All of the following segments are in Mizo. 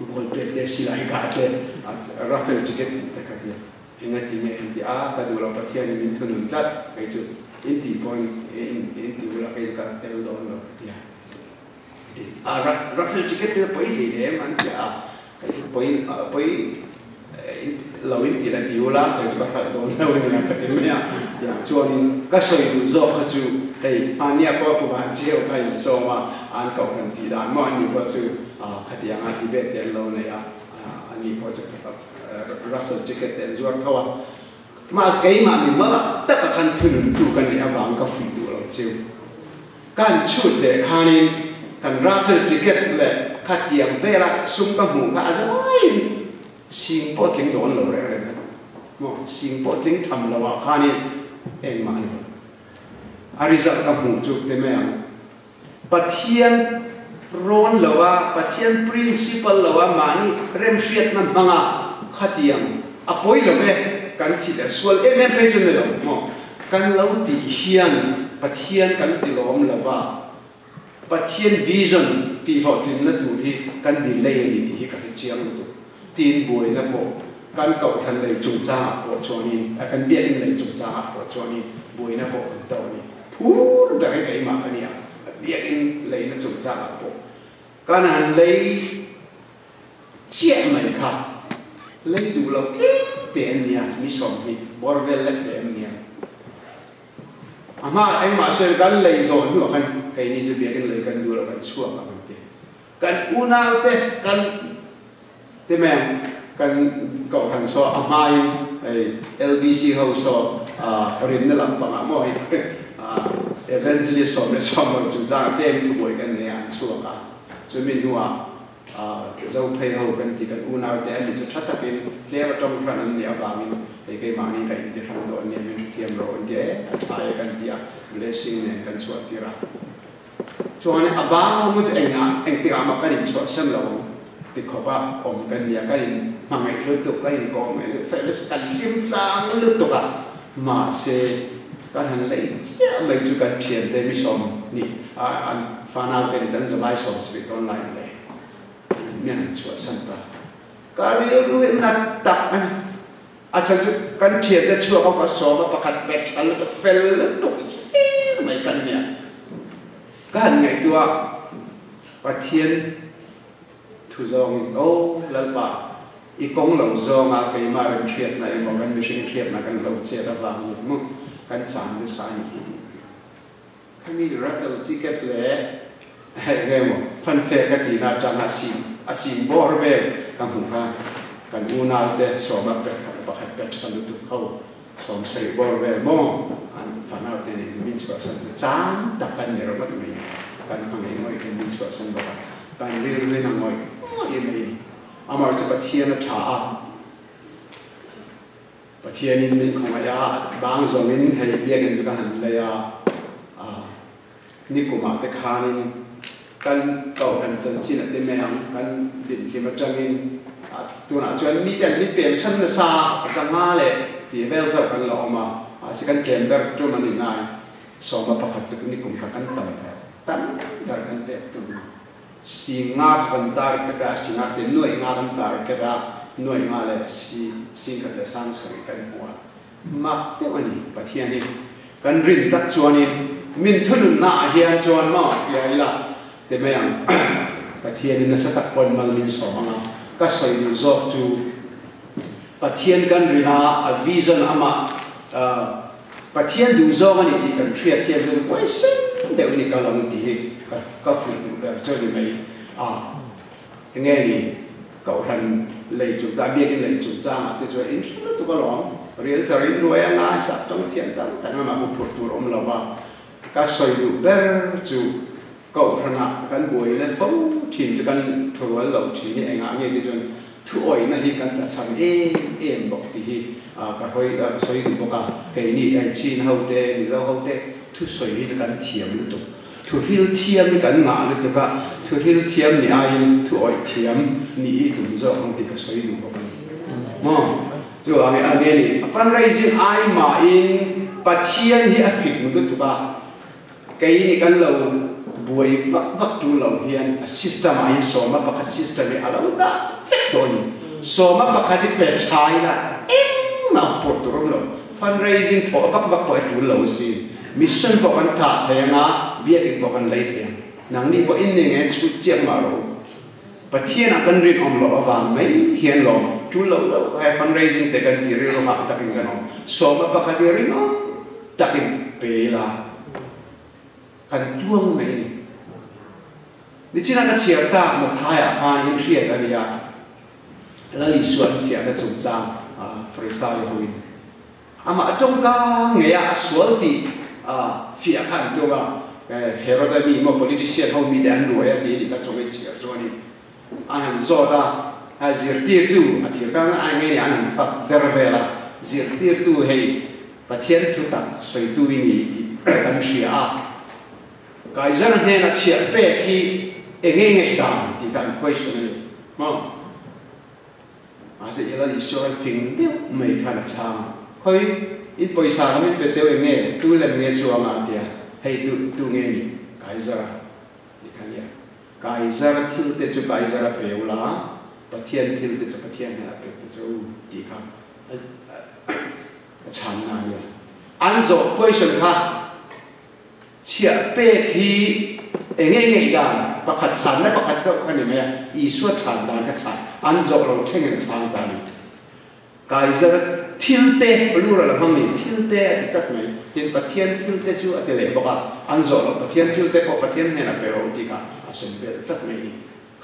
Ball pek te silai kah te raffle ticket tih te kha tia enga ti nge an ti a ka duh lo Pathian in min thunun tlat kei chu in tih pawhin in ti ula kei chu ka tel dawn lo ka tia a raffle ticket te pawi hlei lem an ti a kei chu pawi pawi lo in ti la ti ula kei chu ka hralh dawn lo ania ka ti mai a tiang chuanin ka sawi duh zawk kha chu hei hmania pawh pu Vancheu kha insawm a an kohhran tih dan maw ani pawh chu. Khatiang a debate te an lo nei a, ani pawh chu raffle ticket te an zuar tho a. Mahse keimah mi mala taka khan thununtu ka neih avang ka fuih duh lo chiu. Ka han chhut leh khanin kan raffle ticket leh khatiang vela sum ka hmuh kha a zaiin sing pawh tling dawn lo reng reng ka maw, sing pawh tling tham lo ah khanin engmah a ni lo. A result ka hmuh chu ti mai ang. Pathian rawn lo a, Pathian principle lo a mahni remhriatna hmanga khatiang a pawi lo e, kan thi leh sual em em phei chu ni lo maw? Kan lo tih hian Pathian kan ti lawm lo a, Pathian vision tihhlawhtlinna tur hi kan delay a ni tih hi ka hre chiang lutuk. Tiin buaina pawh kan kohhran lei chungchangah pawh chuanin, kan biakinn lei chungchangah pawh chuanin buaina pawh kan tawk a ni. Phur ber hi keimah ka nia, biakinn leina chungchangah pawh kan han lei chiah mai kha, lei duh lo tlem te an nia, mi sawmhnih bawr vel lek te an nia. A hmaah engmah sawi kan lei zawh hnuah khan keini chu biakinn lei kan duh lo kan chhuak ang an ti. Kan unaute kan ti mai ang, kan kohhran saw a hmain hei LBC ho saw rinna lampangah maw hei Evangelist 17 lo chungchangah tlem thubuai kan nei a an chhuak a, chumi hnuah Zophei ho kan ti kan unaute an ni chu tha takin tlem a tawng hran an nih avangin hei keimahni ka inti hrang dawn nia min hrethiam rawh an ti e a tha e kan ti a, blessing nen kan chhuah tir a. Chuan a bang awm chu engah engtikah mah kan inchhuahsan lo ang ti khawp a awm kan nia, kan in hmangaih lutuk, kan inkawm ngaih lutuk, fel nasa kan hlim tlang lutuk a, mahse kan han lei chiah mai chu kan thiante mi 20 an fanau te ni chuan zavai 70 dawn lai le an in mian an chhuahsan ta, ka rilru hi nat tak a ni, a chhan chu kan thiante chhuak ho kha sawma pakhat bet tha lutuk fel lutuk hlir mai kan nia. Ka han ngaihtuah Pathian thu zawngin, Aw Lalpa, i kawng lo zawnga keimah remhriatna emaw kan mihring hriatna kan lo chet avangin maw kan chan nasa a nih hi tih ka hria. Khami raffle ticket leh eng emaw fanfare ka tihna atanga a sim bawr vel ka hmuh kha kan unaute sawma pakhat pet tha lutuk ho 70 bawr vel maw an fanau te nen min chhuahsan chu chan tak kan ni rawh mai ni. Kan hmangaih ngawih hian min chhuahsan bawk a, kan rilruin a ngawih ngawih mai ni. Amah chu Pathian a tha a, Pathianin min khawngaih a, bang zawngin hei biakinn chu ka han lei a, nikumah te khanin kan kohhran chanchin a ti mai ang, kan dinhlim atangin tunah chuan mite an mit pem san nasa 500 leh tih vel chauh kan la awm a, mahse kan tlem ber tum a ni nai, 11 chu nikum kha kan tam ber, tam ber kan pek tum a ni. 50,000 kha kan target a, 50,000 te 500,000 kan target a, 500,000 leh si 10,000 leh 70,000 kan hmu a, mak deuh a ni Pathian hi kan rin tak chuanin min thununna ah hian chuan maw hria ila ti mai ang Pathian in nasa tak pawn mal min sawm ang a, ka sawi duh zawk chu Pathian kan rin a, a vision amah Pathian duh zawng a ni tih kan hriat hian chuan huaisen deuhin i kal ang tih hi ka fuih duh ber chu a ni mai a. Enge ni Kohhran lei chungchang, biakinn lei chungchangah te chuan in hre lutuk alawm. Realtor in nuai anga a sap tawng thiam tam tak lamah hu phurh tur awm lo va. Ka sawi duh ber chu Kohhranah kan buai la fo thin chu kan thurual lo thin hi engah nge te chuan Thuawihna hi kan tlachham em em bawk tih hi ka hawi ka sawi duh bawk a, keini Chin ho te, Mizo ho te thusawi hi kan thiam lutuk. Thuhril thiam hi kan ngah lutuk a, thuhril thiam nih aiin thuawih thiam nih hi tum zawk ang tih ka sawi duh bawk a ni. Maw? Chuvangin a nge ni, fundraising ai mahin Pathian hi a fing lutuk a, keini kan lo. Buai vak vak tul lo hian a system ah hian sawma pakhat system hi a lo dah vek dawn in sawma pakhat hi pe tha ila engmah pawh tur awm lo. Fundraising thawh vak vak pawh hi tul lo asin. Mission pawh kan thah thei anga biakinn pawh kan lei thei ang. Nangni pawh in ni nge chhut chiang mah rawh u. Pathian ah kan rinawm loh avang mai hian lawm tul lo lo he fundraising te kan ti rilru hah takin kan awm. Sawma pakhat hi rinawm takin pe ila kan tuang mai a ni. Nichina ka chhiar tak Mathai-ah khan in hriat a nia, Lal Isua an fiahna chungchang Farisai hoin Amah a tawngka ngei a, a sual tih fiah kha an tum a, Herod-a mi emaw politician ho mite an ruai a ti a nih kha chawngei chhiar chuanin an han zawt a, a zirtirtu a thir kha a nge ni an han fak der vel a, zirtirtu hei Pathian thutak sawitu i ni tih kan hria a, Kaiser hnena chhiah pek hi enge ngaihdan tih kha an question a ni maw? Mahse, Ila Isua khan fing deuh mai khan a chhang a, Khawi, in pawisa kha min pe deuh eng nge, tu lem nge chuang a? a ti a, Hei tu, tu nge ni? Kaizara tih kha a nia. Kaizara thil te chu Kaizara pe ula, Pathian thil te chu Pathian hnenah pe te chu tih kha a chhanna a nia. An zawh question kha Chhiah pek hi eng nge ngeih dan pakhat chhanna pakhat deuh kha ni mai a, Isua chhan dan kha chhan an zawh lo thlengin a chhang ta a ni. Kaiser thil te plural a hmang ni, thil te a ti tlat mai. Tin, Pathian thil te chu a ti leh bawk a, an zawh loh Pathian thil te pawh Pathian hnenah pe rawh u tih kha a sawi belh tlat mai a ni.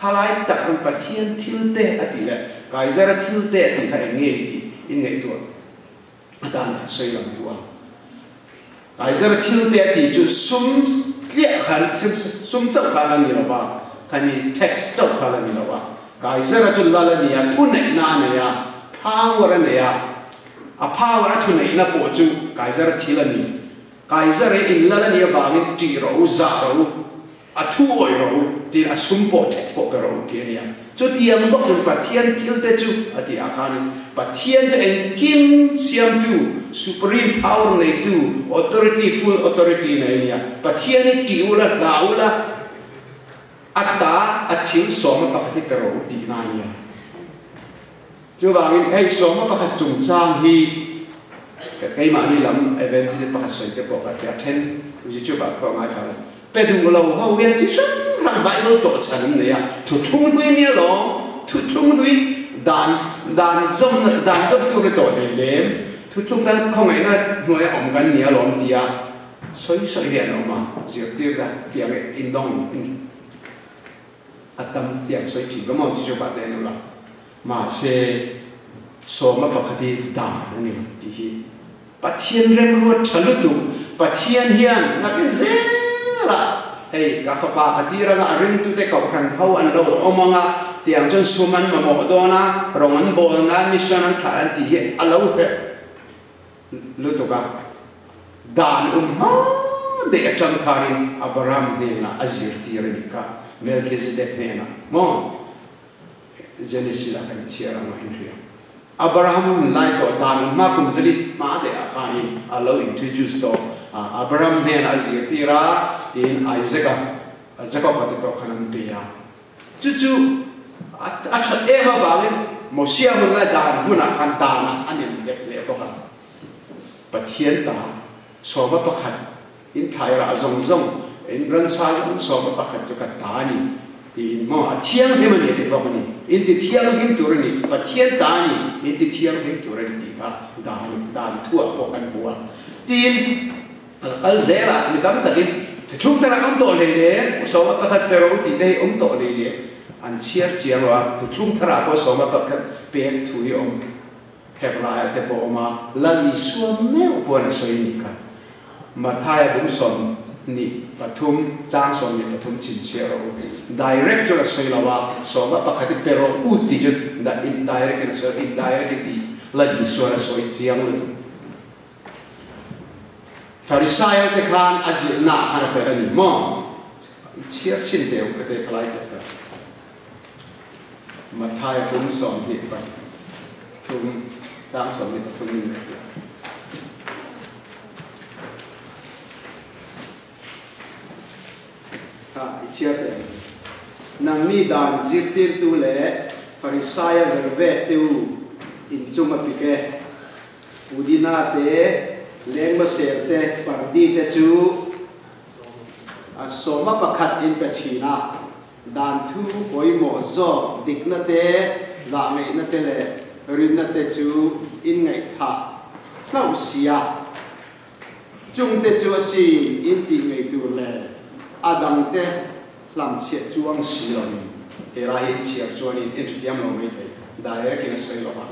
Khalai tak ang Pathian thil te a tih leh Kaisera thil te a tih kha eng nge ni tih inngaihtuah A dan kha sawi lang duh a. Kaiser thil te a tih chu sum tliah khan sum chauh khan a ni lo va, khami tax chauh khan a ni lo va. Kaiser a chu lal a ni a, thuneihna a nei a, power a nei a. A power a thuneihna pawh chu Kaiser a thil a ni. Kaiser hi in lal a nih avangin ṭih rawh u, zah rawh u. A thu awih rawh u, tiin a sum pawh that pawh pe rawh u ti a nia. Chutiang bawk chuan Pathian thil te chu a ti ah khanin Pathian chu engkim siamtu, supreme power neitu, authority, full authority nei a nia. Pathian hi tih ula, hlah ula, a ta a thil sawma pakhat hi pe rawh u tihna a nia. Chuvangin hei sawma pakhat chungchang hi keimahni lam evangelist pakhat sawi te pawh ka ti a, then YouTube ah te pawh a ngaithla lo. Pe duh lo ho hian chi hrang hrang Bible tawh chhan an nei a, thuthlung hlui nia lawm, thuthlung hlui dan dan zawm dan zawm tur ni tawh hlei lem, thuthlung dan khawngaihna hnuaia awm kan nia lawm tia sawi sawi hi an awm a, zirtir la tiang indawng a tam tiang sawi thin ka maw chi chu pah te an awm la. Mahse sawma pakhat hi dan a ni lo tih hi Pathian remruat tha lutuk, Pathian hian nakin zelah hei ka fapa ka tir anga a ringtute kohhran ho an lo awm anga tiang chuan sum an mamawh dawn a, rawng an bawl nan mission an thlah an tih hi a lo hreh lutuk a. Dan um hma daih atang khanin Abraham hnenah a zirtir a nih kha, Melchizedek hnenah maw? Genesis ah kan chhiar ang a inhria. Abraham lai tawh dan in hma kum zali hma deh ah khanin a lo introduce tawh a, Abraham hnenah a zirtir a tiin Isaac a Jacob a te pawh khan an pe a. Chu chu a that em avangin Mosia hun lai dan hunah khan danah an inlet leh bawk a. Pathian ta sawma pakhat In thlai rah zawng zawng, in ransa zawng sawma pakhat chu ka ta a ni, tiin maw a thianghlim a ni a ti bawk a ni. In ti thianghlim tur a ni, Pathian ta a ni, in ti thianghlim tur a ni tih kha dan, dan thuah pawh kan hmu a. Tiin a kal zel a, mi tam takin thuthlung te lah awm tawh hlei le, sawma pakhat pe rawh u tih te hi awm tawh hlei le, an chhiar chiang lo a, thuthlung tharah pawh sawma pakhat pek thu hi a awm. Hebraiah te pawh awm a, Lal Isua meuh pawh an sawi nih kha. Mathaia bung 23 chang 23 chhinchhiah rawh u. Direct chuan a sawi lo a, sawma pakhat hi pe rawh u tih chu indirect in a sawi a, indirect in tih Lal Isuan a sawi chiang lutuk. Farisai te khan a zilhna ah khan a tel a ni maw? Chhiar chhin teh u ka te khalai teh ka. Matthai kum 23 chang 23 in a ti. Ha. I chhiar teh ang. Nangni dan zirtirtu leh Farisaia vervek te u, in chung a pik e. Pudina te, lengmaser te, pardi te chu a sawma pakhat in pe thin a. Dan thu pawimawh zawk dikna te, zahngaihna te leh rinna te chu in ngaihthah hlauh si a. Chungte chu a sin in tih ngei tur leh a dangte hlamchhiah chuang si loin he lai hi in chhiar chuanin in hrethiam lo mai thei, direct in a sawi lo a.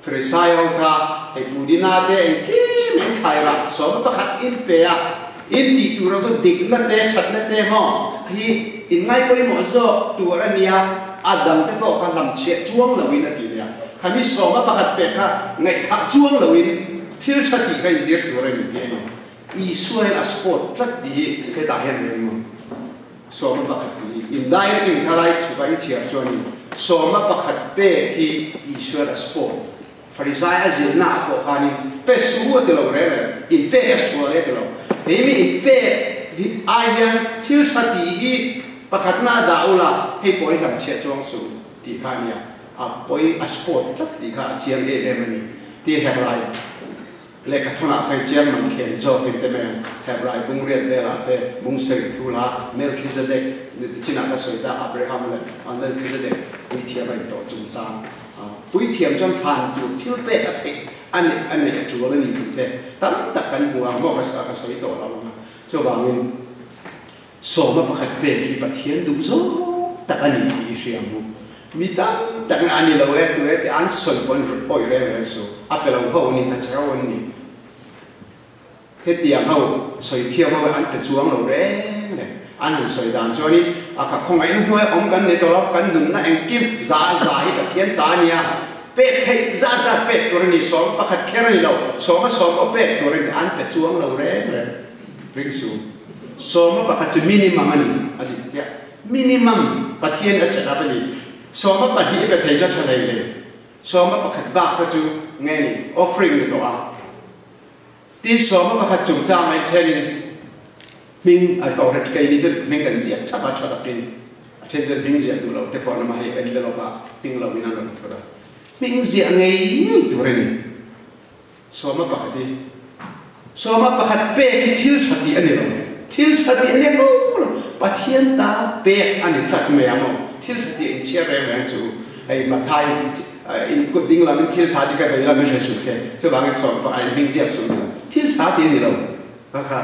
Farisai ho kha hei Pudina te engkim in thlai rah 11 in pe a, in tih tur ho chu dikna te thatna te maw hi in ngai pawimawh zawk tur a nia, a dangte pawh kha hlamchhiah chuang loin a ti nia. Khami 11 pek kha ngaihthah chuang loin Thil tha tih kha inzir tur a ni tih a ni. Isua hian a support tlat tih hi hetah hian a reng maw? 11 tih hi indirect in khalai chhukah in chhiar chuanin 11 pek hi Isua hian a support. Farisai a zirna ah pawh khanin pe su a ti lo reng reng, inpek a sual e a ti lo. Heimi inpek hi ai hian thil tha tih hi pakhatna a dah ula hei pawh hi hlamchhiah chuang suh tih kha a nia. A pawi a sport tlat tih kha a chiang em em a ni. Ti Hebrai lehkha thawnah phei chiang man khel zawkin te mai ang. Hebrai bungriat velah te bung sarih thu hla Melchizedek tichinah ka sawi ta Abraham leh Melchizedek puithiam a intawh chungchang puithiam chuan hlan tur thil pek a theih a neih a neih a tul a ni tih te tam tak kan hmu ang maw ka sawi tawh lo ang a. Chuvangin 11 pek hi Pathian duh zawk tak a ni tih i hria ang u. Mi tam takin a ni lo e chu e tih an sawi pawh an awih reng reng su. A pe lo ho ni, ta che ho an ni. Hetiang ho sawi thiam ho an pe chuang lo reng reng. An han sawi dan chuanin a kha khawngaihna hnuai awm kan ni tawh lo, kan nunna engkim za za hi Pathian ta a nia. Pek theih zat zat pek tur a ni, 11 kher a ni lo, sawma sawm pawh pek tur a ni, an pe chuang lo reng reng. Ring su. 11 chu minimum a ni, a dik chiah. Minimum Pathian a set up a ni. 12 i pe thei kha tha hlei hlei. 11 bak kha chu nge ni offering ni tawh a. Tin 11 chungchang ai thenin hming a ko ret kei ni chu hming kan ziak thap a tha takin. A then chuan hming ziah duh lo te pawh an awm a, hei envelope ah hming lo in an rawn thut a. Hming ziah ngei ngei tur a ni. 11 hi 11 pek hi thil tha tih a ni lo. Thil tha tih a ni lo lo. Pathian ta pek a ni tlat mai ang aw. Thil tha tih inchhiar reng reng suh u. Hei Mathai in kut ding lamin thil tha tih ka vei lam i hre suh se. Chuvangin 11 in hming ziak suh ni lo. Thil tha tih a ni lo. Kha kha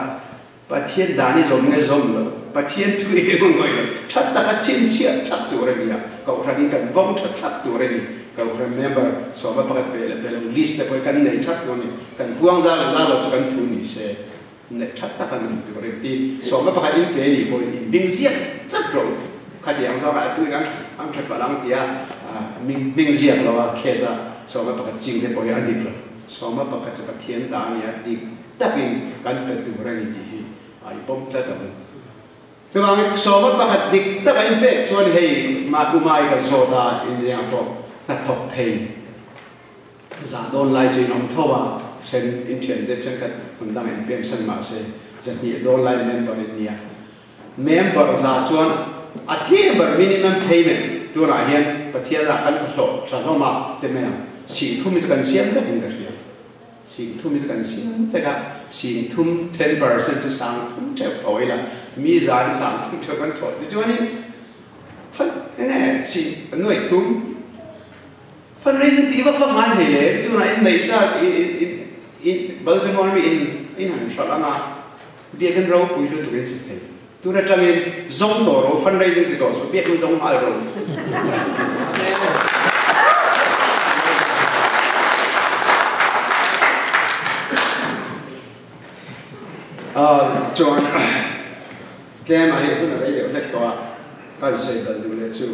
Pathian dan i zawm nge zawm lo, Pathian thu i eng ngawi lo, tha taka chhinchhiah thlap tur a ni a, Kohhran in kan vawng tha thlap tur a ni. Kohhran member 11 pe leh pe lo list te pawh hi kan nei that tur a ni. Kan puang zar leh zar lo chu kan thu ni se, neih tha taka nei tur a ni. Tin, 11 in pe nih pawhin in hming ziak tlat rawh u. Khatiang zawngah a tuin an hre palh ang tia hming ziak lo a case a 11 ching te pawh hi a dik lo. 11 chu Pathian ta a ni a, dik. Takin kan pe tur a ni tih hi a i pawm tlat ang. Chuvangin 11 dik taka in pek chuan hei Makumai ka zawt a, India pawh hnathawk thei zah dawn lai chu in awm tho a, then in thiante thenkhat hmun dangah in pemsan mah se 200 dawn lai member in nia. Member za chuan a tlem ber minimum payment tunah hian Pathian ah kan ka hlawh tha hlawm a ti mai ang. 30 hi chu kan siam vek in ka hria. 30 hi chu kan siam vek a, 30 10% chu 30 theuh thaw ila, mi zan 30 theuh kan thawh ti chuanin fund enge sing nuai thum fundraising tih vak vak ngai hlei le tunah in neih sa in Baltimore mi in in han hralh anga biakin ropui lutuk in si thei tun atangin zawng tawh ro fundraising ti tawh suh biakin zawng nghal ro. Chuan tlem a hei hun a rei deuh hlek tawh a ka insawi bal duh leh chu.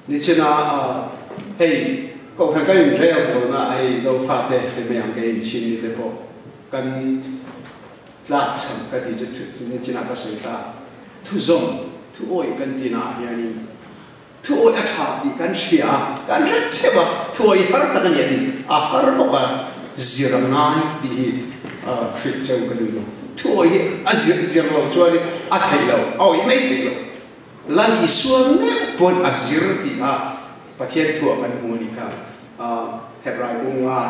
Nichina hei kohhran kan inrel bawlna hei Zofate te mai ang ka inchhin ni te pawh kan tlakchham ka tih chu nichina ka sawi ta thuzawm thuawih kan tihna ah hianin thuawih a tha tih kan hria a, kan hre theuh a, thuawih har tak a ni a ni, a har bawk a, zir a ngai tih hi. hrilh cheu ka duh lo. Thuawih hi a zir zir lo chuanin a theih lo, a awih mai theih lo. Lal Isua meuh pawn a zir tih kha Pathian thuah kan hmu a nih kha. Hebrai bunga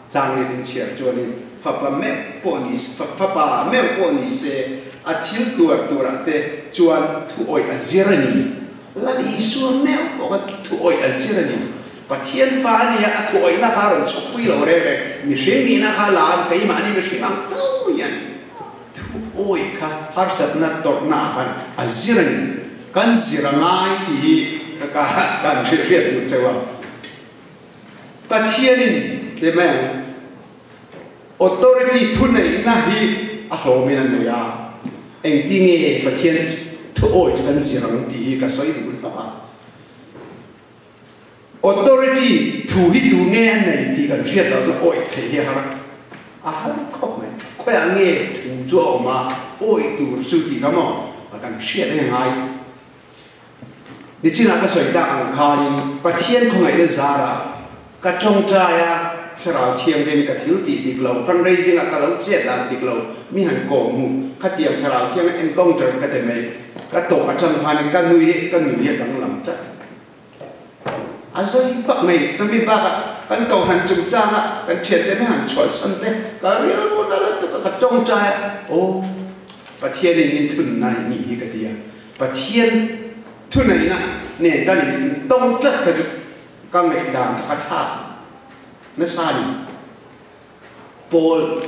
chang riat in chhiar chuanin fapa meuh pawh ni fapa meuh pawh ni se a thil tuar turah te chuan thuawih a zir a ni. Lal Isua meuh pawh kha thuawih a zir a ni. Pathian fa a nia, a thuawihna kha a rawn chhukpui lo reng reng. Mihring nihna kha la an keimahni mihring ang tho hian thuawih kha harsatna tawrhna ah khan a zir a ni. Kan zir a ngai tih hi ka kan hrilhhriat duh cheu a. Pathianin ti mai ang, authority thuneihna hi a hlawmin a nei a, engtinge Pathian thuawih chu kan zir ang tih hi ka sawi duh hlauh a. Authority thu hi tu nge a nei tih kan hriat loh chu awih theih hi a har a har khawp mai. Khawiah nge thu chu a awm a, awih tur chu tih kha maw kan hriat a ngai. Nichinah ka sawi tak ang khanin Pathian khawngaihna zarah ka tawngtai a, Thlarau Thianghlim ka thil tih dik lo, fundraising ah ka lo chet dan dik lo, mi han kawh hmuh, khatiang Thlarau Thianghlim encounter ka ti mai, ka tawh atang khanin ka nui hi ka nun hi a danglam tlat. A zawi vak mai. Chumi bakah kan kohhran chungchanga kan thiante mai han chhuahsan te ka rilru na lutuk a, ka tawngtai a, aw Pathianin min thunna i nih hi ka ti a, Pathian thuneihna nen kan intawng tlat kha chu ka ngaihdan kha ka thlak nasa a ni. Paul,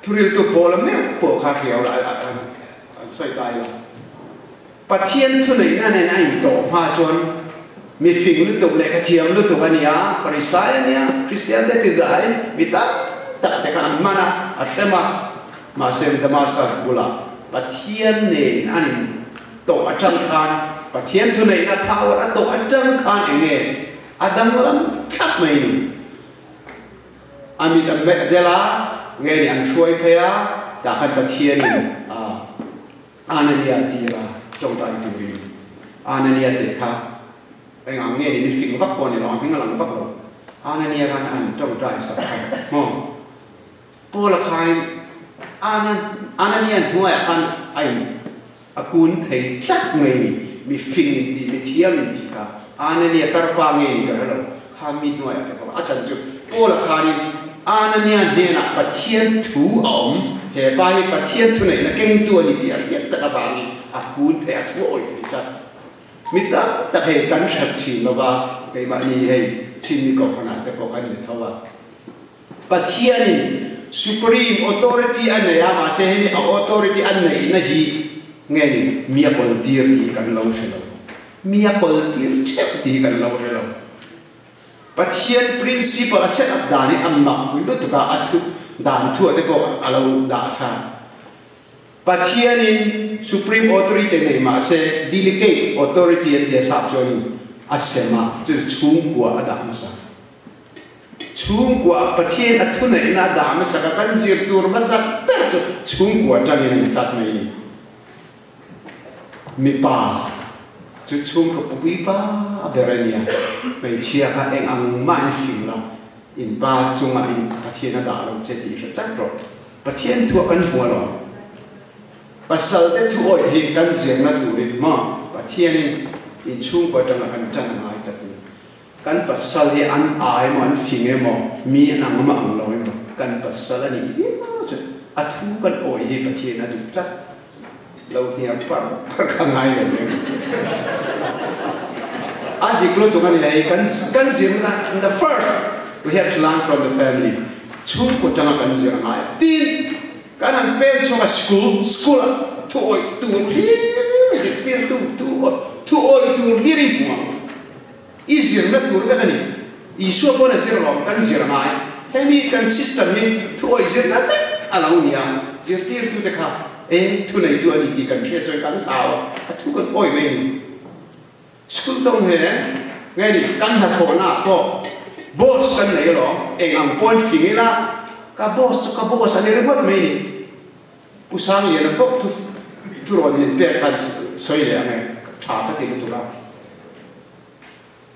thuriltu Paula meuh pawh kha hriau la an sawi ta ila. Pathian thuneihna nen a intawh hma chuan mi fing lutuk leh ka thiam lutuk a nia, Farisai a nia, Kristian te ti dahin mi tam tak te kha an hman a, a hrem a. Mahse Damascus bulah Pathian nen an intawh atang khan, Pathian thuneihna power a tawh atang khan eng nge a danglam thlap mai ni. A mit a meh del a, nge nih an hruai phei a, tah khan Pathianin Anania a tir a, tawngtai turin. Anania teh kha engah nge nih mifing vak pawh a ni lo, a hming a lang vak lo. Anania khan an tawngtai sak kha maw? Paula khanin Anania hnuaiah khan a in a kun thei tlat mai ni, mi fing in tih, mi thiam in tih kha Anania tarpa nge ni ka hre lo, kha mi hnuaiah te pawh a chan chu Paula khanin Anania hnenah Pathian thu a awm, he pa hi Pathian thuneihna kengtu a ni tih a hriat tak avangin a kun thei, a thu a awih thei tlat. Mi tam tak hei kan hret thin lo va, keimahni hei Chinmi kohhranah te pawh kan ni tho a. Pathianin supreme authority a nei a, mahse hemi a authority a neihna hi nge ni mi a kawltir tih hi kan lo hre lo. Mi a kawltir theuh tih hi kan lo hre lo. Pathian principle a set up dan hi a mak lutuk a, a thu dan thuah te pawh a lo dah hran. Pathianin supreme authority nei mahse delegate authority an tia sap chuanin a sem a, chu chu chhungkua a dah hmasa. Chhungkua Pathian a thuneihna a dah hmasak a, kan zir tur hmasak ber chu chhungkua atangin a ni tlat mai a ni. Mipa chu chhungkaw pupui pa ber a ni a, hmeichhia kha eng ang mah in fing la, in pa chungah in Pathian a dah lo che tih hre tlat rawh. Pathian thuah kan hmu alawm. Pasal te thu awih hi kan zirna turin maw Pathianin in chhungkua atanga kan tan a ngai tak ni. Kan pasal hi an aa emaw an fing emaw, mi an ang emaw ang lo emaw, kan pasal a nih viau chu a thu kan awih hi Pathian a duh tlat lo hniam par par kha ngai lo em. A dik lutuk a ni hei, kan kan zirna the first we have to learn from the family, chhungkaw tanga kan zir a ngai a, tin kan han pen chhuak a school, school ah thu awih tur hlir zirtirtu thu thu awih tur hlir i hmu ang. I zirna tur vek a ni. Isua pawn a zir lo, kan zir ngai. Hemi kan system hi thuawih zirna vek a lo ni a, zirtirtute kha e thuneitu a ni tih kan hriat chuan kan hlau a, a thu kan awih mai a ni. School tawng he nge ni kan hnathawhna ah pawh boss kan nei alawm, eng ang pawn fing ila ka boss chu ka boss a ni ringawt mai a ni. Pu Sangliana bawk thu thu rawn min pek khan sawi leh ang e, tha ka ti lutuk a.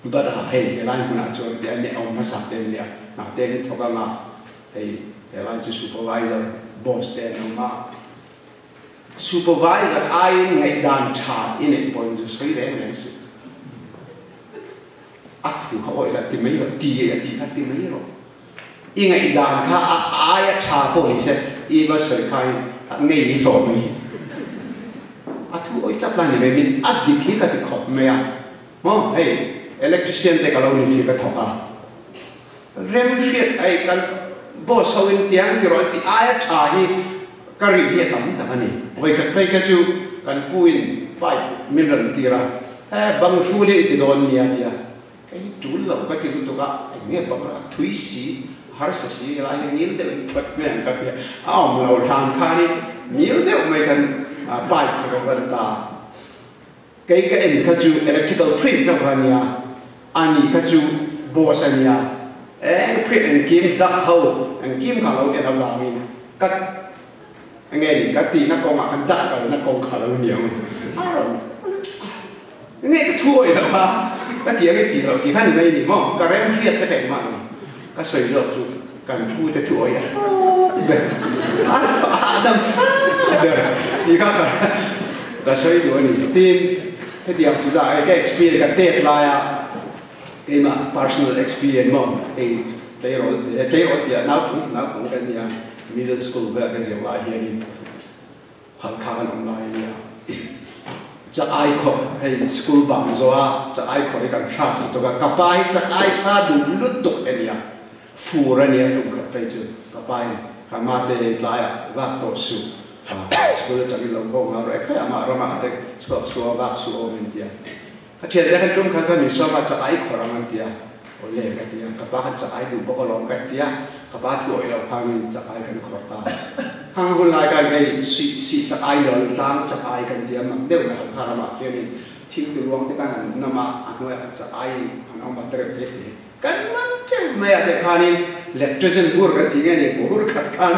But a hei helai hmunah chuan ti a ni awm hmasa te an nia, hna te an thawk ang a, hei helai chu supervisor Boss te an awm a, supervisor aiin ngaihdan tha i neih pawhin zu sawi reng reng suh. A thu kha awih la ti mai rawh, ti a ti kha ti mai rawh. I ngaihdan kha a aia tha pawh ni se i va sawi khan ngei i hlawh mai. A thu awih tlap lai ni mai min a dik hi ka ti khawp mai a. Maw hei electrician te ka lo ni khi ka thawk a. Remhriat ai kan boss ho in tiang ti rawh an ti aia tha hi ka rin hi a tam tak a ni. Vawikhat phei kha chu kan pu in pipe min rawn tir a, he bang hrul hi i ti dawn nia tia kei hi tul lo ka ti lutuk a, eng nge bang a thui si harsa si helai hi ngil deuh in phawt mai ang ka tia a awm lo hlan khanin ngil deuh mai khan pipe kha ka rawn ta. Kei ka en kha chu electrical print chauh kha ania, ani kha chu boss ania, eng print engkim duct ho engkim kha lo en avangin ka enge ni ka tihna kawngah khan duct kalna kawng kha lo ni ang a rawn enge ka thu awih loh a ka ti ange tih loh tih kha ni mai ni maw ka rem hriat te kha engmah lo ka sawi zawk chu kan pu te thu awih a hlawk ber a hahdam thlak ber tih kha ka ka sawi duh a ni. Tin, hetiang chu dah ka experience ka tet laia keimah personal experience maw hei tleirawl te tleirawl tih ah naupang naupang ka nia middle school vel ka zir lai hianin Halkha kan awm lai a nia. Chak ai khawrh hei school bang zawh a chak ai khawrh hi kan hrat lutuk a, ka pa hi chak ai sa duh lutuk a nia. Fur a nia tum khat phei chu ka pa in Rama te hei tlai ah vak tawh suh school atangin lo haw nghal rawh e khai amah ramah te chhuak chhuah vak suh awm in tia. Ka thian te khan tum khat khan min sawm a chak ai khawrh ang an tia. Awle ka ti a, ka pa khan chak ai duh bawk alawm ka ti a, ka pa thu awih loh khanin chak ai kan khawrh ta. Hang hun lai khan hei sih sih chak ai lo tlang chak ai kan ti a, mak deuh mai Halkha ramah khianin thil ti ruang te khan an nam a, a hnuaiah khan chak ai an awm a tereuh te te. Kan man teuh mai ah te khanin electrician bur kan ti nge ni bur khat khan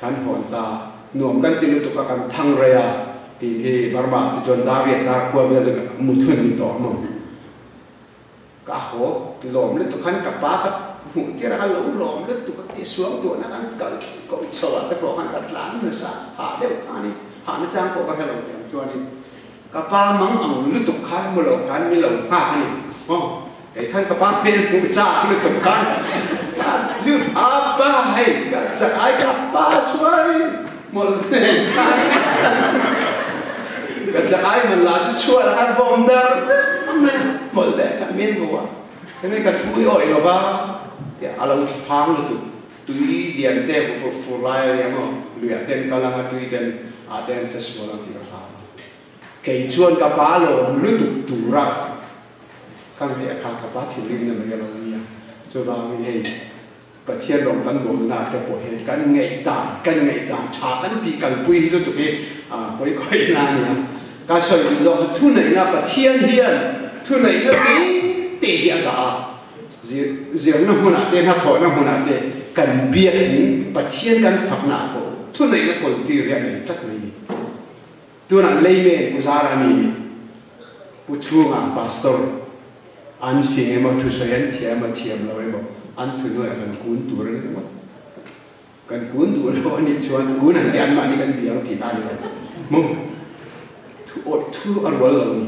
kan hawn ta, nuam kan ti lutuk a kan thang rei a tih khi Burma ah te chuan dar riat dar khua vel chu muthun ni tawh ang maw. Ka haw lawm lutuk khan ka pa ka hmuh tir a, ka lo lawm lutuk a tih suang tuahna khan kal ko chho ah te pawh khan ka tlan nasa hah deuh khan i hah na chang pawh ka hre lo tih ang chuan in ka pa mang ang lutuk khan mu lo khan mi lo nghak a ni maw kei khan ka pa hmel hmuh chak lutuk khan ka lut a pa hei ka chak ai ka pa chuan in hmawlh nen khan ka chak ai man la chu chhuat ah khan bawm dar vek mai a hmawlh deh khan min hmu a hemi ka thu i awih lova tiah a lo thlaphang lutuk tui lian te hu fur fur lai a nia maw luiah ten kal anga tui ten ah te an che sual ang tih ka hlau a kei chuan ka pa lawm lutuk tura ka ngaih kha ka pa thinrimna mai a lo nia chuvangin hei Pathian rawng kan bawlna te pawh hian kan ngaihdan, kan ngaihdan tha kan tih kalpui hi lutuk hi pawi khawihna a ni a. Ka sawi duh zawk chu thuneihna Pathian hian thuneihna te te hi a dah a. Zirna hmunah te, hnathawhna hmunah te kan biakin Pathian kan fakna ah pawh thuneihna kawltir hi a nei tlat mai a ni. Tunah Layman Pu Zara ni nih Pu Chhunga Pastor an fing emaw thusawi an thiam emaw thiam lo emaw an thuhnuaiah kan kun tur a ni ringawt. Kan kun duh lo a nih chuan kun an tih anmahni kan biang tih ta a ni lo. Mu thu awih thu a rual lo a ni.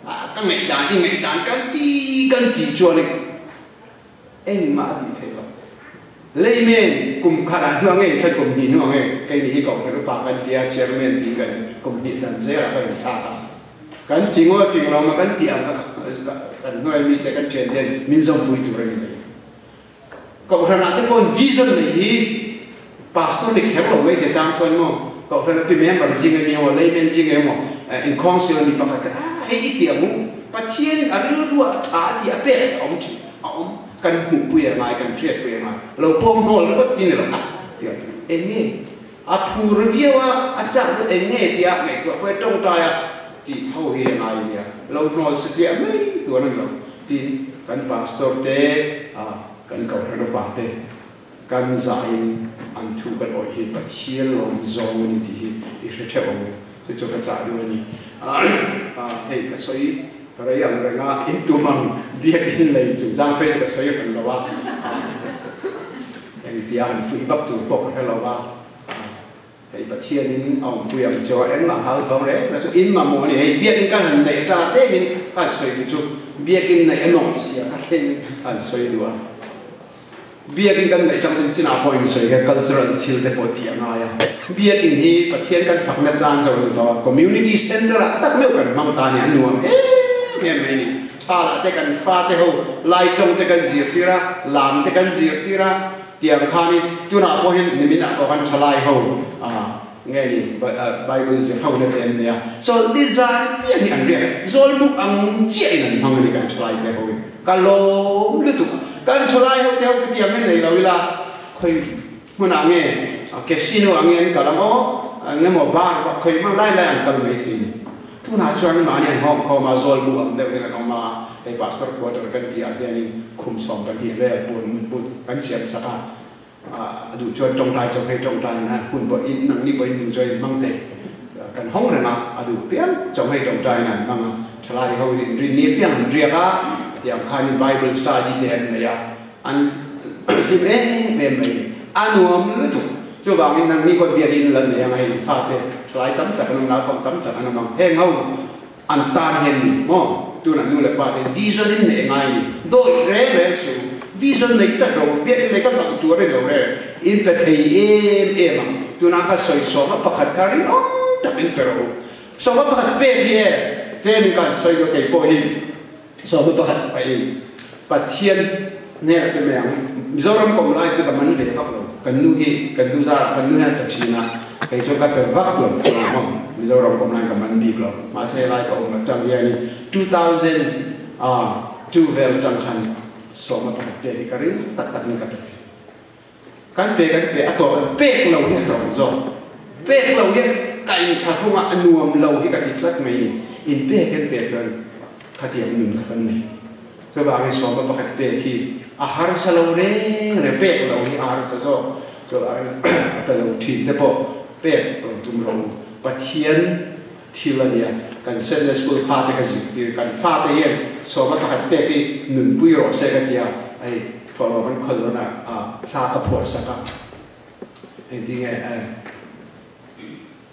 A ka ngaihdan i ngaihdan kan ti kan tih chuan Engmah a tih theih lo. Leimen kum khat ah hnuah ngei khan kum hnih hnuah ngei kei nih hi Kohhran upa kan tia chairman tiin kan kum hnih dan zel ah kan in thlak a. Kan fing aw fing lo ma kan tih ang kha kan hnuai mi te kan thian ten min zawmpui tur a ni mai. Kohhran ah te pawn vision nei hi pastor ni kher lo mai te chang chuan maw Kohhran a pi member zing emi emaw layman zing emaw in council ami pakhat kha ah hei i ti ang u Pathian in a rilru ah a tha a tih a pek a awm thin. A awm, kan hmuhpui a ngai, kan hriatpui a ngai, lo pawng hnawl ringawt ti ni lo a ti a, eng nge a phur viau a, a chak deuh eng nge tia ngaihtuah pawh hi tawngtai a tih ho hi a ngai a nia, lo hnawl satliah mai tur a ni lo, tin kan pastor te a kan kohhran upa te kan zahin an thu kan awih hi Pathian lawm zawng a ni tih hi i hre theuh ang u, chu chu ka chah duh a ni, hei ka sawi. Ka rei ang reng a, in tum ang biakinn lei chungchang phei chu ka sawi hran lo a, engtia han fuih vak tur pawh ka hre lo a. Hei Pathianin a awmpui ang che a, engmah hlauthawng reng reng chu in mamawh a ni. Hei biakin ka han neih ta tlemin ka han sawi duh chu biakin neih a nawm sia kha tlemin ka han sawi duh a. Biakin kan neih tang chuan chinah pawh insawi kha cultural thil te pawh tih a ngai a. Biakin hi Pathian kan fakna chan chauh a ni lo a, community center ah tak meuh kan hmang ta a ni, a nuam em em mai a ni. Tha lah te kan fate ho lai tawng te kan zirtir a, lam te kan zirtir a, Tiang khanin tunah pawh hian niminah pawh khan thalai ho nge ni Bible zir ho na te an nei a, chawlh ni zan piang hi an riak zawl buk ang chiahin an hmang a ni kan thalai te ho hi ka lawm lutuk. Kan thalai ho te ho khitiang hi nei lo ila khawi hmunah nge casino ah nge an kal ang aw nge maw bar bak khawi hmang lai lai an kal mai thei ni. Tunah chuan mahni an nghawk khawm a, zawl bu ang deuh hian an awm a, hei Pastor Quarter kan tih ah hianin khum 12 vel bun mut but kan siam sak a, a duh chuan tawngtai chawp hei tawngtai na hun pawh in nangni pawhin duh chuan in hmang thei kan hawng reng a, a duh piang chawhmei tawngtai in an hmang a, thalai ho in inrin ni piang an riak a, tiang khanin Bible study te an nei a. An hlim em em mai ni. A nuam lutuk. Chuvangin nangni pawh biakin la nei ang a, hei in fate thalai tam tak an awm, naupang tam tak an awm ang. Heng ho an tan hian ni maw? Tunah nu leh pa te vision in neih ngai ni. Dawih reng reng suh. Vision nei tak ro, biakin nei ka hlauh tur a ni lo re. In pe thei em em ang. Tunah ka sawi sawma pakhat kha rinawm tak in pe rawh u. Sawma pakhat pek hi e, tlem in ka han sawi deuh kei pawh hi. Sawma pakhat pahin Pathian hnenah te mai ang. Mizoram kawm lai chu ka man ve vak lo. Kan nu hi, kan nu zarah kan nu hian a pe thin a, kei chuan ka pe vak lo chu ang hawng. Mizoram kawm laiin ka man bik lo. Mahse helai ka awm atang hianin 2002 vel atang khan sawma pakhat pek hi ka ring tak takin ka pe thei. Kan pe kan pe a tawp pek lo hi a hlawm zawk. Pek lo hian ka inthlahrung a, a nuam lo hi ka ti tlat mai ni. In pek kan pek chuan khatiang nun kha kan nei. Chuvangin sawma pakhat pek hi a harsa lo reng reng, pek lo hi a harsa zawk. Chuvangin a pe lo thin te pawh pek lo tum rawh u. Pathian thil a nia. Kan Sunday School fate ka zirtir, kan fate hian sawma pakhat pek hi nunpui rawh se ka ti a, hei Thawhlawm an khawl dawn a, a hla ka phuah sak a, engtin nge e,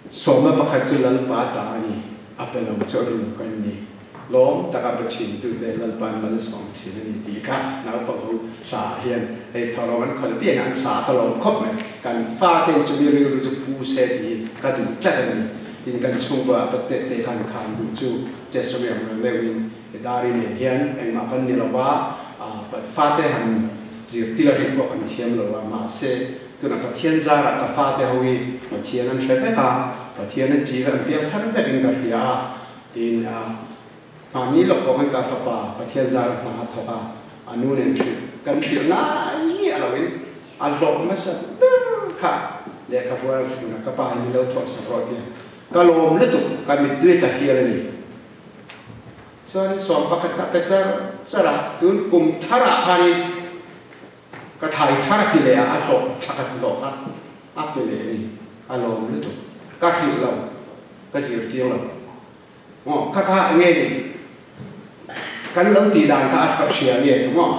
sawmna pakhat chu Lalpa ta a ni, a pe lo chu a ru kan ni, lawm taka pe thin tute Lalpa'n mal sawm thin a ni tih kha naupang ho hla ah hian hei thawhlawm an khawl piang an sa ka lawm khawp mai, kan faten chumi rilru chu pu se tih hi ka duh tlat a ni, tin kan chhungkua ah pawh tete khan khan duh chu Testament ang reng deuhin Dari nen hian engmah kan ni lo va, fate han zirtir a rin pawh kan thiam lo a, mahse tunah Pathian zarah ka fate ho hi Pathian an hre vek a, Pathian an ṭih vek, an piang thar vekin ka hria a, tiin mahni lawk pawh khan ka fapa Pathian zarah hna a thawk a, a nu nen hrilh kan hrilh ngai miah loin a hlawh hmasa ber kha lehkhabu a rawn fun a, ka pa hi min lo thawh sak rawh tia ka lawm lutuk, ka mittui ta hial a ni. Chuanin sawm pakhat kha pe char char a, tun kum tharah khanin ka thai thar a ti leh a, a hlawh thla khat hlawh kha a pe leh a ni, a lawm lutuk. Ka hrilh lo, ka zirtir lo. Maw, kha kha enge ni? Kan lo tih dan kha a hlawh hria nge ka maw?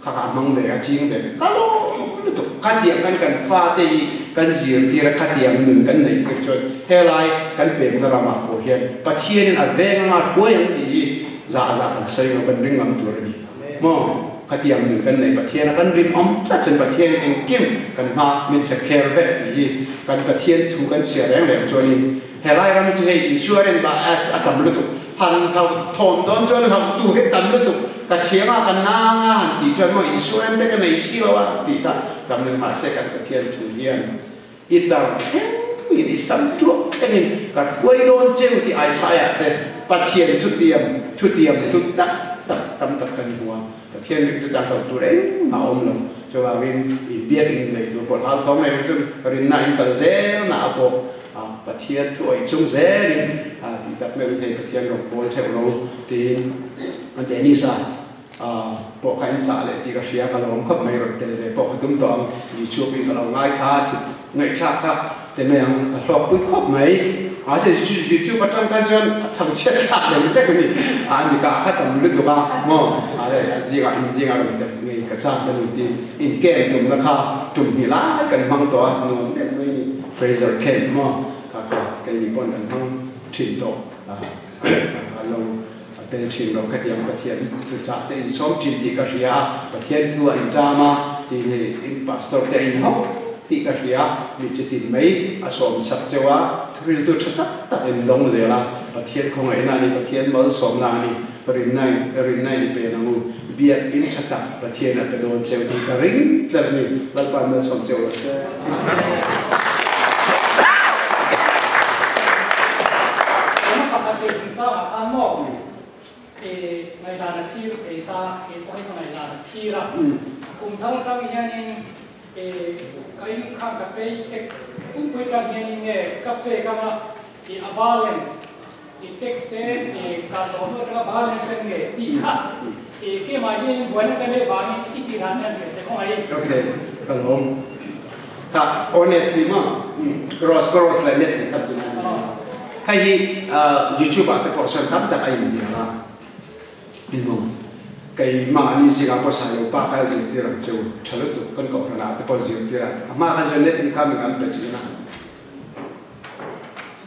Kha kha a hmang ve, a ching ve, ka lawm lutuk. Khatiang kan kan fate hi kan zirtir a, khatiang nun kan neih tir chuan helai kan pemna ramah pawh hian Pathianin a veng anga hruai ang tih hi zah zah kan sawi ngam, kan ring ngam tur a ni maw? Khatiang nun kan neih Pathiana kan rinawm tlat chuan Pathian engkim kan hma min that kher vek tih hi kan Pathian thu kan chhiar reng reng chuanin Helai ram hi chu hei insurance bah a tam lutuk, han hlauh thawn dawn chuan hlauh tur hi tam lutuk, ka thiang a ka nang a han tih chuan maw insurance te ka nei si lo a tih kha tam lo mahse kan Pathian thu hian i tar thleng in i sam tuak thleng in ka hruai dawn cheu tih Isaiah te Pathian thutiam thutiam hlu tak tak tam tak kan hmu a, Pathian ringtu tan hlauh tur engmah a awm lo, chuvangin inbiak in nei tur pawh hlauthawng reng chu rinna in kal zel na a pawh. Pathian thu awih chung zelin tih tak meuhin hei Pathian rawn pawl theuh lo tiin Dennis-a pawh kha in chah leh tih ka hria, ka lawm khawp mai rawn tel ve pawh ka tum tawh ang, YouTube in ka lo ngaithla a, thut ngaihthlak kha ti mai ang, ka hlawkpui khawp mai. Mahse YouTube atang khan chuan a chhangchhiat thlak deuh hlek a ni, a mi ka kha tam lutuk a maw, a zingah in zingah rawn tel ngei ka chak ka ni tiin in camp tumna kha tum hnih lai kan hmang tawh a, nuam deuh mai a ni. Fraser Camp maw kha kha keini pawn kan hmang thin tawh a lo tel thin lo khatiang Pathian thuchah te insawm thin tih ka hria a, Pathian thu a inṭam a tih hi in pastor te a inhawk tih ka hria, mi chitin mai a sawm sak cheu a, thuriltu tha tak tak in dawng zel a, Pathian khawngaihna a ni, Pathian malsawmna a ni, rinna rinna in i pen ang u, biak in tha tak Pathian a pe dawn cheu tih ka ring tlat a ni, Lalpa'n malsawm cheu rawh se. Eng pakhat leh chungchangah khan maw i ngaihdan a thir thei ta, kei pawh hi ka ngaihdan a thir a. Kum thar atang hianin i ka income ka paycheck pumpui atang hianin nge ka pek anga i a balance i tax te i kah zawh hnu atanga balance te nge tih kha i keimah hianin buaina ka neih vangin i tih dan hian hriat theih kawng a i. Okay, ka lawm. Kha honestly maw gross gross leh net in khat tih a ni. Hei hi YouTube ah te pawh sawn tam tak a inhnial a, inhawng keimahni zingah pawh Sailo pa kha zirtir ang che u, tha lutuk kan kohhran ah te pawh zirtir a, a hma khan chuan net income in kan pe thin a,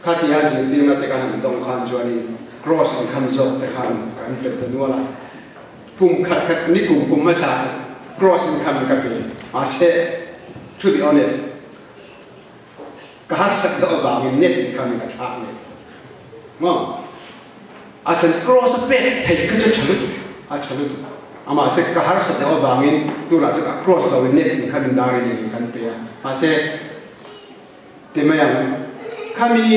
khatia zirtirna te kan han dawng khan chuanin gross income zawk te khan kan pe ta nual a, kum khat khat ni kum kum hmasa gross income ka pe, mahse to be honest, Ka harsat deuh avangin net income in ka thlak leh maw? A chan cross a pek theih kha chu tha lutuk, a tha lutuk. Amahse ka harsat deuh avangin tunah chuan a cross lo in net income in dar in engin kan pe a. Mahse ti mai ang, khami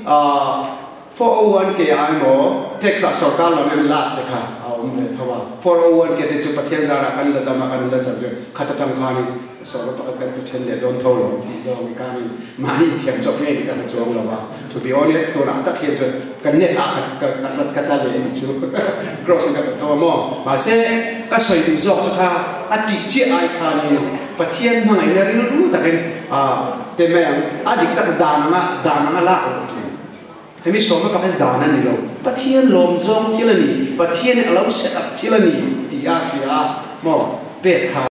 401k ah emaw tax ah sorkar lam in lak te kha a awm ve tho a. 401k te chu Pathian zarah kan la dam a, kan la chan ve khat atang khanin Sawrka pakhat kan pe then leh dawn tho lo tih zawng hi kangin mahni inthiam chawp ngei ni kan a chuang lo a. To be honest, tunah tak hian chuan ka net ah ka ka ka ka tla leh a nih chu. Gross in ka pe tho a maw? Mahse, ka sawi duh zawk chu kha a tih chiah ai khanin Pathian hmangaihna rilru takin ah te mai ang, a dik tak dan anga dan anga lak loh tur. Hemi sawmna pakhat hi dan a ni lo, Pathian lawm zawng thil a ni, Pathianin a lo set up thil a ni tih a hria a maw? Pek kha.